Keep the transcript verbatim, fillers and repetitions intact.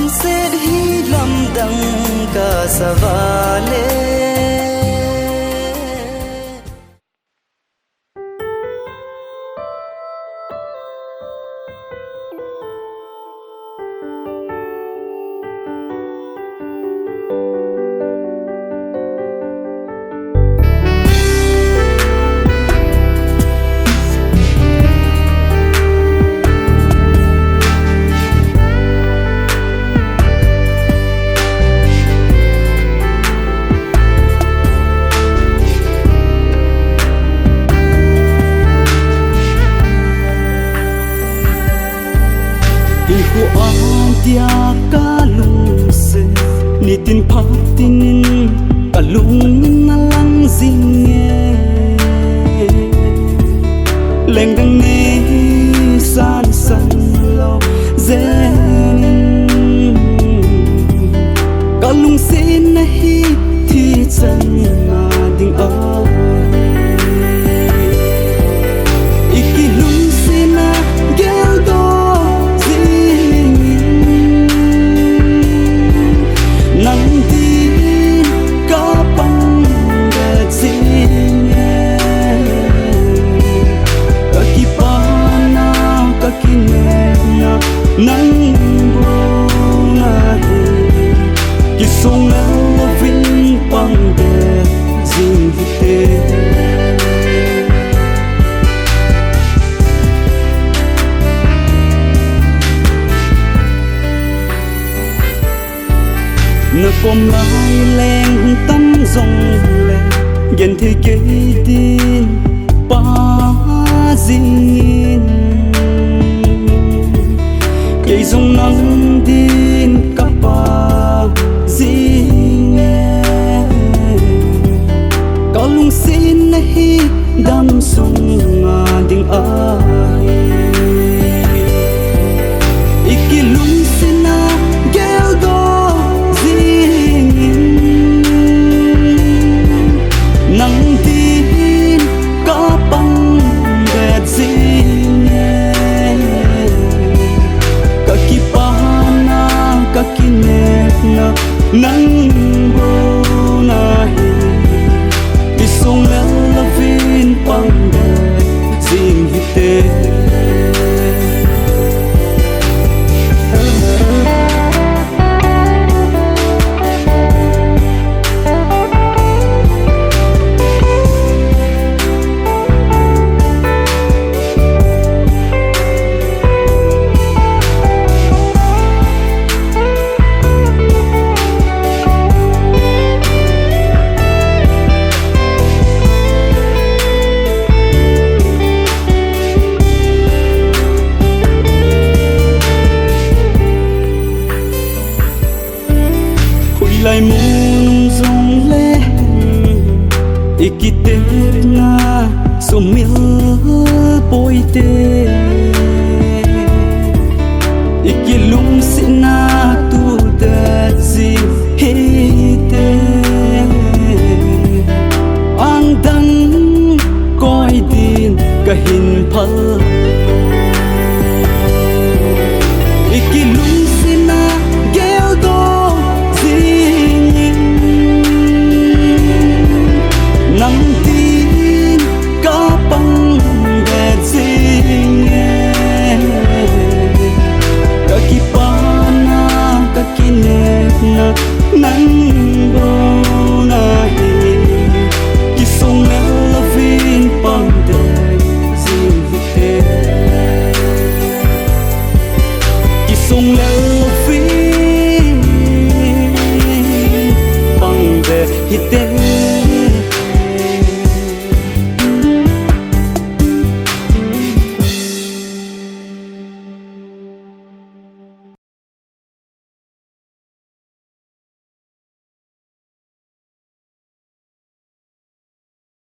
Set hi lamdang ka sa vale. Hinkho a dia ka lungset, nitin phatin in ka lungin na lang jing e. Lengdang nei san san lou jeng in, ka lungsetna hi thi chan na ding ahi. I kilungsetna geldoh jing in, nang din ka pang det jing e. Ka kipana, ka kinepna, nang bou na hi, kisong lou vin pang det jing hite. Na kom lai leng hung tam jong le, genthei kei din pa jing in, kei jong nang din ka pa jing e. Ka lungsetna hi damsung a ding ahi. I kilungsetna geldoh jing in, nang din ka pang det jing e. Ka kipana, ka kinepna, nang bou na hi, kisong lou vin pang det jing hite. Hoilai mun jong le, i kitepna sumil poi te, i kilungsetna tu det jing hite. Angdang koi din ka hin phal